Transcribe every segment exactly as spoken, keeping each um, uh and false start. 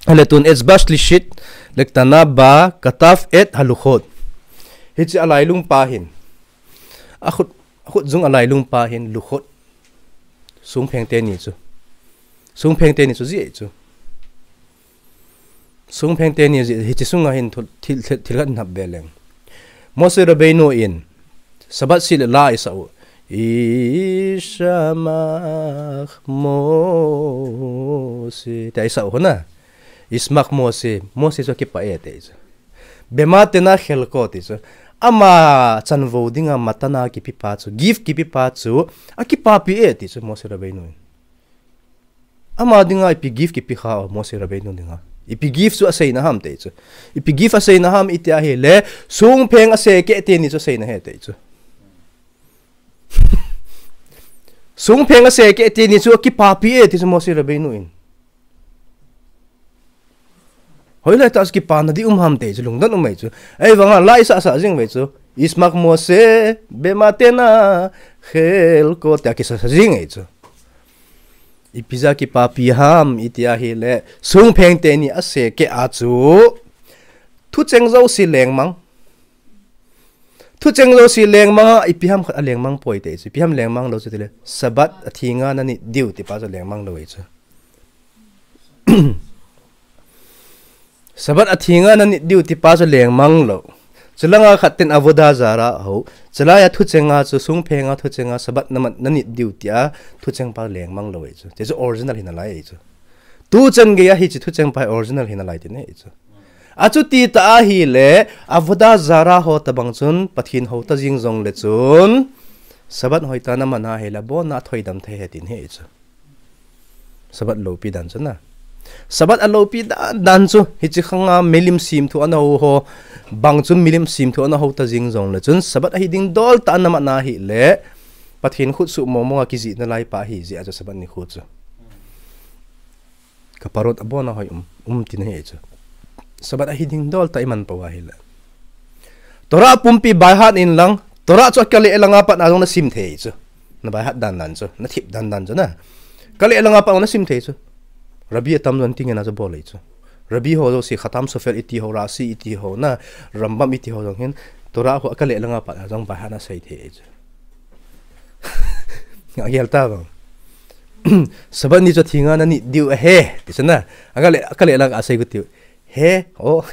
Hale tun, אצבע שלישית לקטנה בה כתב את הלוחות. Hiche alailung pa hin. Akhut, akhut jung alailung pa hin luchot. Songpheng teni chu. Songpheng teni chu jih chu. Songpheng teni jih, hiche sunga hin thil, thil, thil khat hin hap ve leng. Moshe Rabbeinu in, Sabbath seh le la isah u. ישמח משה. Tia isah u hona. ישמח משה. Moshe chu akipah e ti chu. במה תנה חלקו ti chu. Ama chanvou dinga מתנה kipepa chu. Gift kipepa chu. Akipapi e ti chu Moshe Rabbeinu in. Ama dinga ipi gift kipe kha o Moshe Rabbeinu dinga. Ipi gift chu aseina ham ti chu. Ipi gift aseina ham iti ahile, songpheng aseh keh teni chu aseina ahi ti chu. Songpheng aseh keh teni chu akipapi e ti chu Moshe Rabbeinu in. Hoilai tah a kipana ding um ham ti chu lungdon um e chu. Ahivanga la isah sah jing e chu. ישמח משה במה תנה חלקו tia kisah sah jing e chu. Ipi jeh a kipapi ham iti ahile, songpheng teni aseh keh a chu thucheng jouse lengmang. Thucheng jouse lengmang a, ipi ham khat alengmang poi ti chu. Ipi ham lengmang lou chu tile, Sabbath athi nga nanit diu tipa chu lengmang lou e chu. Sabbath athi nga nanit diu tipa chu lengmang lou. Chulanga khat ten Avodah Zarah ho. Chulai a thucheng a chu songpheng a thucheng a Sabbath naman nanit diu tia thucheng pa lengmang lou e chu. Ti chu original hi nalai e chu. Tuchan geiya hiche thucheng pa original hi nalai ti ne e chu. Achuti tah ahile, Avodah Zarah ho tabang chun, Pathen hou ta jing jongle chun, Sabbath hoitah a naman ahile, abon a thoidam thei ahi tin ahi chu. Sabbath loupi dan chu na. Sabbath aloupi dan, dan chu, hiche khanga milim semthu ana hou ho, bang chun milim semthu ana hou ta jing jongle chun, Sabbath ahi ding dol tah a naman ahile, Pathen khut suh mong mong a kijih nalai pa ahi jeh a chu Sabbath nikho chu. Kaparot abon a hoi um, um tin ahi chu. Sabbath ahi ding dol tah a iman pou ahile. Torah pumpi by heart in lang, Torah chu akale langa pat na jong nasim thei chu. Na by heart dan dan chu, nathip dan dan chu na. Kale langa pat na sim thei chu. Rabbi atam jong tingin a chu bol e chu. Rabbi ho jouse Khatam Sofer iti ho, Rashi iti ho na, Rambam iti ho jong hin, Torah ho akale langa pat na jong by heart nasei thei e chu. Agel ta vang. Sabbath ni chu athi nga nanit diu ahi. Ti chu na. Akale, akale lang asei gu tiu. He, o.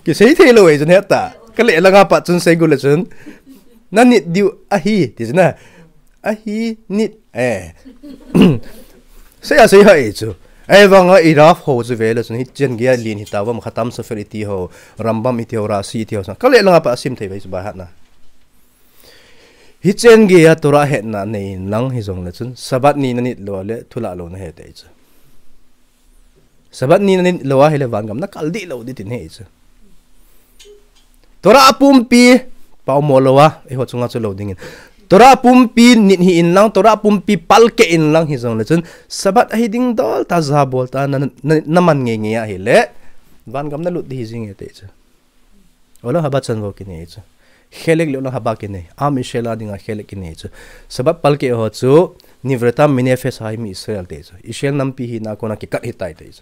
Kisei thei lou e chun heta. Kale langa pat chun sei gu le chun. Nanit diu ahi. Ti chu na. Ahi nit. Eh. Sei a sei ha e chu. Ahivanga i Rav ho chu ve le chun hichen geiya len hita vang Khatam Sofer iti ho. Rambam iti ho, Rashi iti ho. Kale langa pat asim thei ve chu by heart na. Hichen geiya Torah hetna nei in lang hijongle chun, Sabbath ni nanit lou le, thulah lou nahi ti chu. Sabbath ni nanit lou ahile vangam nakal dih lou ding tin ahi chu. Torah pumpi, pao mo lou a, eiho chunga chu lou dingin. Torah pumpi nit hih in lang, Torah pumpi palkeh in lang hijongle chun, Sabbath ahi ding dol tah a jabol tah a na, na, naman ngei ngei ahile, vangam nalut ding hi jing e ti chu. Ole haba chanvou kinei chu. Khelek le ole haba kinei. Am Israel a dinga khelek kinei chu. Sabbath palkeh ho chu, Nivratam Minefesh Hayim Israel ti chu. Israel nampi hina kona kikat hitai ti chu.